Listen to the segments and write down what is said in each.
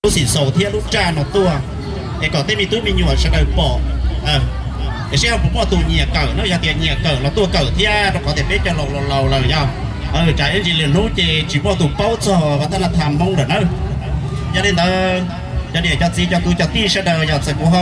lub xim xaus thiab lub raj no tuaj, es kom tej me tub me nyuam sawv daws pom. Es seb ho puas muaj tus nyiam kawm no, yog tias nyiam kawm los tuaj kawm thiab, rau qhov tias peb cov laus laus laus lawm yog, tsam ib ntsis lwm hnub ces tsis muaj tus paub txog vaj thab na tham Hmoob lawm nawb. Yog li ntawd, cov niam cov txiv cov kwv cov tij sawv daws, yog txawm kuv ho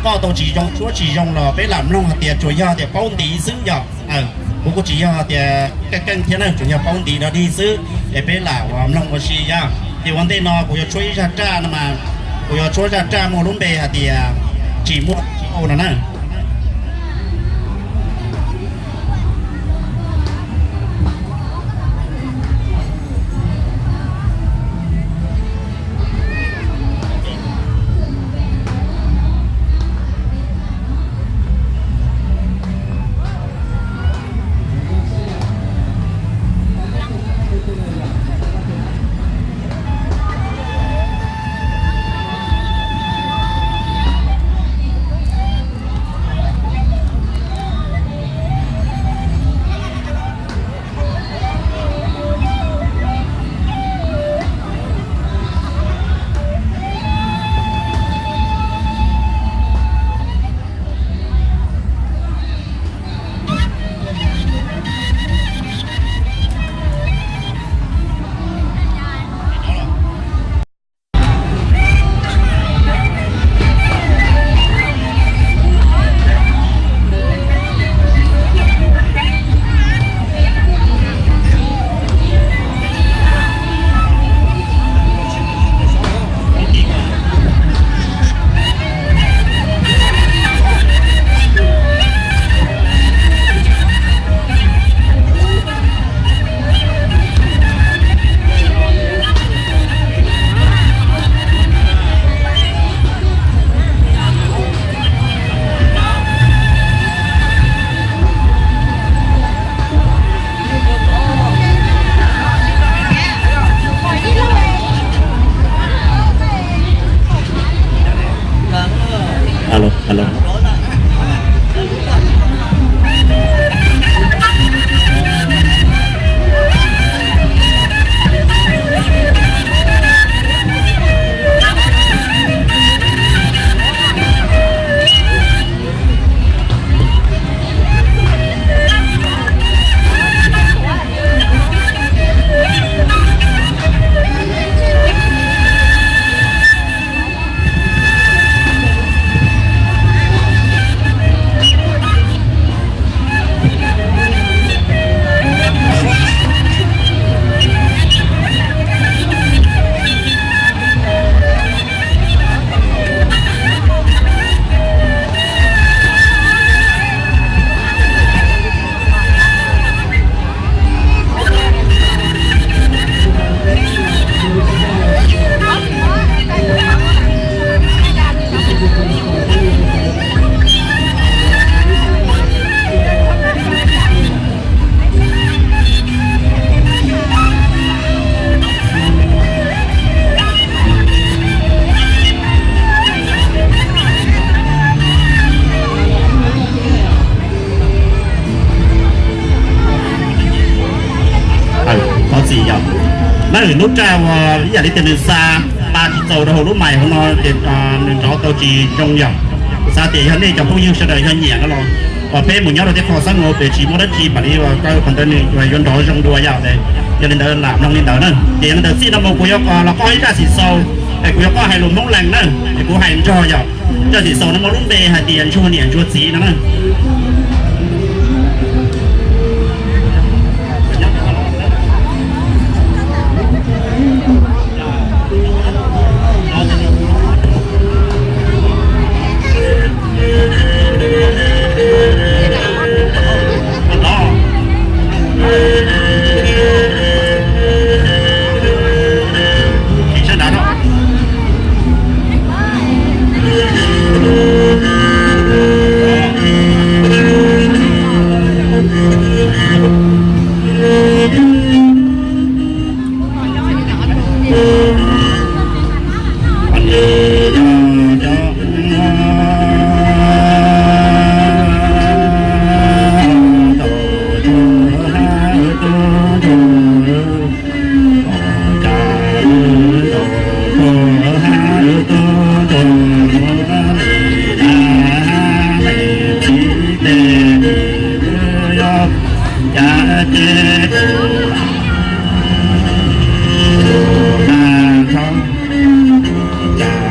qoj tau tsis zoo tshuab tsis zoo los peb lam mloog hais tias tsuas yog tias paub ntiv xwb yog. Kuv kuj tsis yog tias keej keej thiab na, tsuas yog paub ntiv dog dig xwb, es peb lam ua mloog ua si yog. Ces ua ntej no kuv yuav tshuab ib zaj raj no mas, kuv yuav tshuab zaj raj muaj lub npe hais tias tsis muaj tsis muaj no na. Alo, alo. Thov txim yom. Lawv lub raj uas ib yam li tias nws xa pa tsis txaus rau hauv lub mais hauv no ces nws nrov tau tsis zoo yom. Xav tias yog nej cov phooj ywg sawv daws yog nyiam no los kom peb mus nyob rau tej qho xab nua pem tsis muaj dab tsi mam li ua kaw qhov ntawd nws yuav nrov zoo dua yom. Yog li ntawd lam mloog li ntawd na. Ces yog li ntawd txij no mus kuv yuav los qoj ib zaj xim xaus, es kuv yuav qoj hais lus Hmoob Lees na, es kuv hais nrog yom. Zaj xim xaus no muaj lub npe hais tias ntsuag niam ntsuag txiv no na. Tuas hab tuas tuas nuav le, txiv tes yog cav ces tag nrho. Cas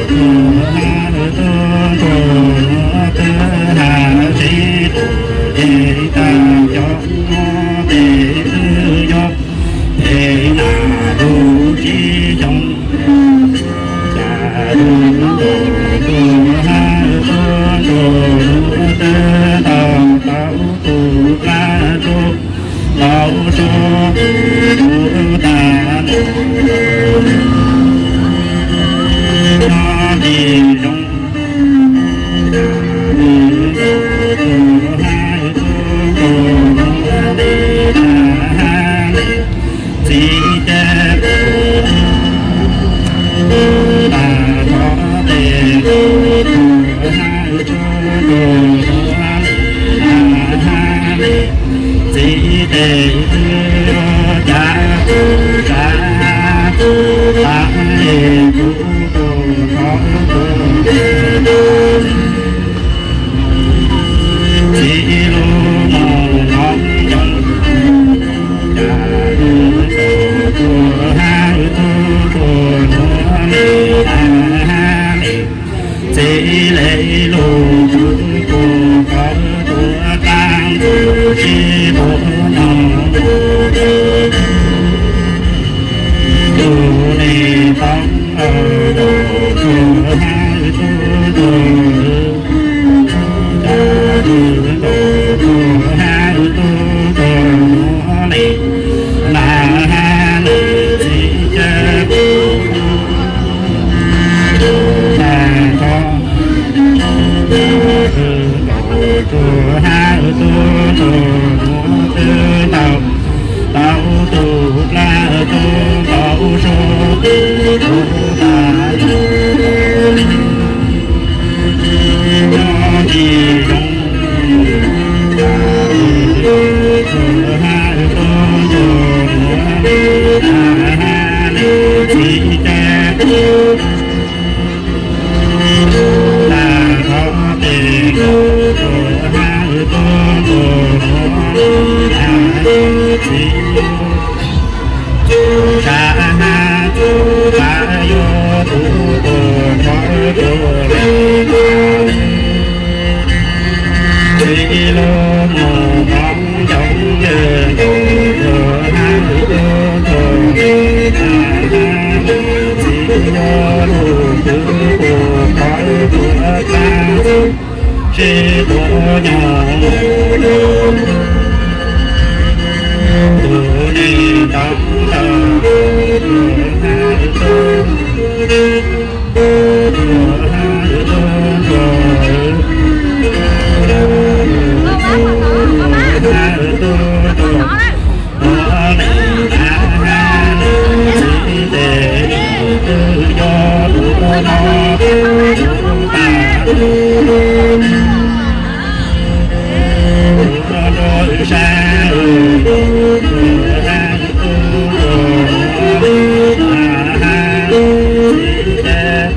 tuas hab tuas tuas nuav twb has tsev tuas ces tag cov nuav tes twb yog tes nas lug tsib xyoo. Cas tuas tuas hab tuas tuas nuav twb tau tau tus plab tsuag tau tsuag tag nrho. Nyob tsis zoo txiv ces tag nrho tes tuas hab tuas tuas nuav le, txiv tes twb yog cav txwv tsav tas es kuv tuaj rov tuaj txiv lub moos nrov ncoo. Cas tuas tuas hab tuas tuas nuav le, txiv le lug kuv tuaj rov tuaj tag txug sib tuaj nyob. Tus neeg tau tuaj hab tuaj tuaj Cas tuas tuas hab tuas tuas nuav le, nas hab le txiv ces tag nrho. Tuas tuas hab tuas tuas nuav twb tau tau tus plab tsuag tau tsuag tag nrho. Nyob tsis zoo txiv ces tag nrho tes tuas hab tuas tuas nuav txiv Sab hab txuj pab yuav tus tuag rov tuag le tag. Txiv lub moos nrov ncoo le nkaus tuag hab tuag tuag le tag. Txiv yuav lug kwv tus rov tuag tag txug sib tuaj nyob. Tus neeg tau tau tuag hab tuaj tuaj tuaj hab tuaj tuaj tuag le tag hab txiv tes twb yog tuag no tuag tag. Tuag rau sab tuag hab tuag tuag hab txiv tes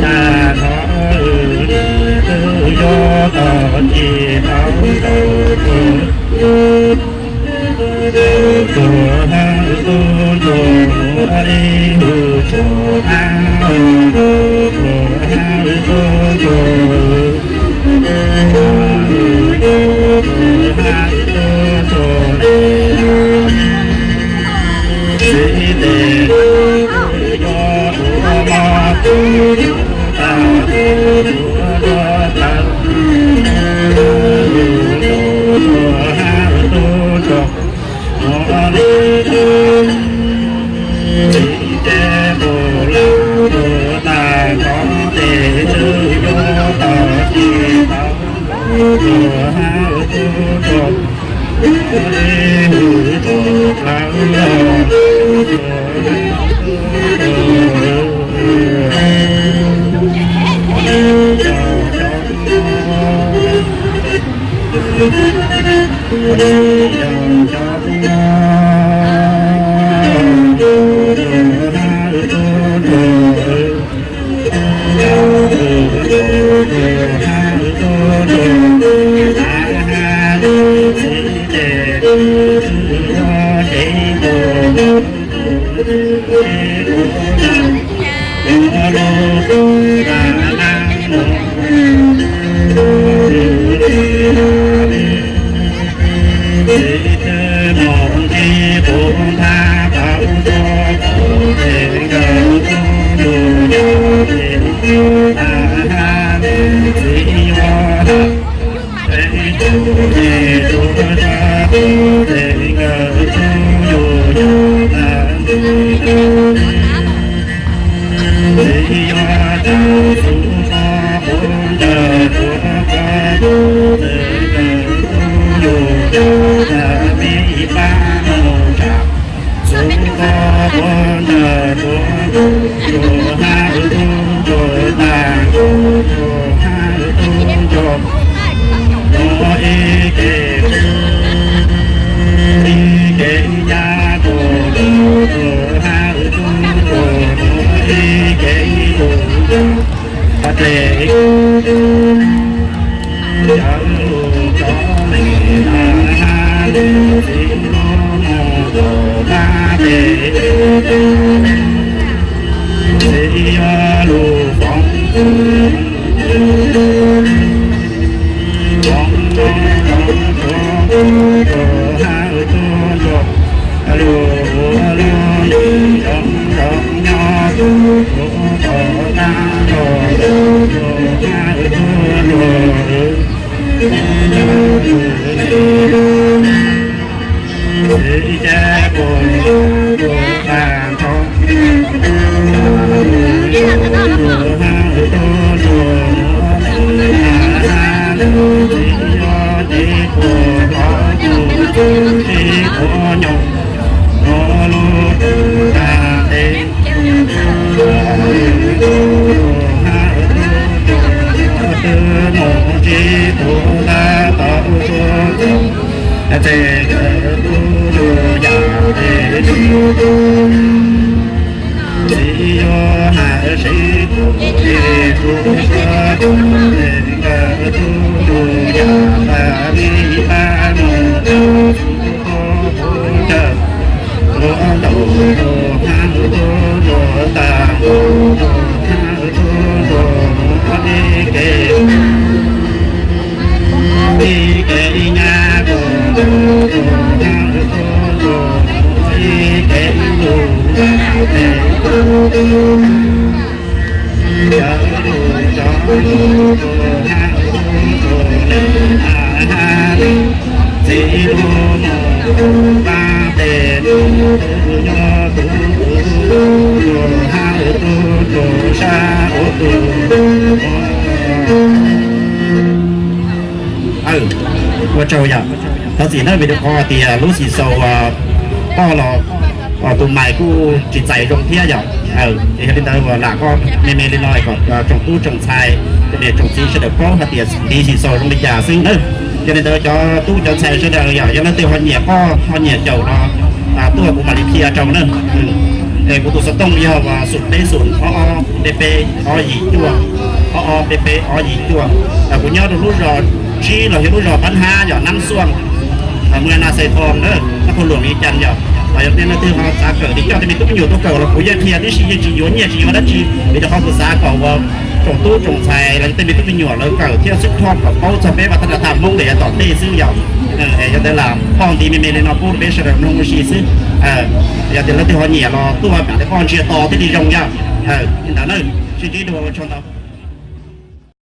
tag nrho. Twb yog tog tsis tau tau tuag. Tuag hab tuag tuag nuav le, hwj tsuag hab tuag hab tuag tuag hab tuag tuag le txiv tes yog tuag no tuag tag tuag tuag tag. Tuag hab tuag tuag nuav le, txiv tes puas lawv tuag tag nrho tes twb yog tog tsis tau tuag hab tuag tuag le, hwj tsuag hab tuag Ua tsaug yom. Thov txim nawb, vim rau qhov tias lub xim xaus koj los tus mais kuj tsis txais zoo thiab yom. Yog li ntawd uas lam koj me me li no kom tsoom tub tsoom ntxhais, tsoom niam tsoom txiv sawv daws paub hais tias ntiv xim xaus zoo li cas xwb nawb. Yog li ntawd cov tub cov ntxhais sawv daws yom, yog leej twg ho nyiam koj ho nyiam caum no, tuaj kuv mam li qhia rau nawb. Es kuv tus xov tooj yog uas xoom peb xoom ob ob peb peb ob yim cuaj, ob ob peb peb ob yim cuaj. Kuv nyob rau lub zos tsib los yog lub zos Pab Hab yom, Nab Xuaj, Muas Nas Xais Thoo na, Nab Phoo Luam Vias Cas yom. Yog tias leej twg ho xav kawm ces coj tej me tub me nyuam tuaj kawm los kuv yeej qhia tib si, yeej tsis yuav nyiaj tsis yuav dab tsi, vim rau qhov kuv xav kom uas tsoom tub tsoom ntxhais los yog tej me tub me nyuam lawv kawm thiab xwb, thov kom paub txog peb vaj thab nab thab Hmoob ntawm yav tom ntej xwb yom. Es yog ntawd lam poj ntiv me me li no pub rau peb sawv daws mloog ua si xwb. Yog tias leej twg ho nyiam los tuaj mam li qoj ntsia to thiaj li zoo yom. Li ntawd na, sib ntsib dua, ua tsaug ntau.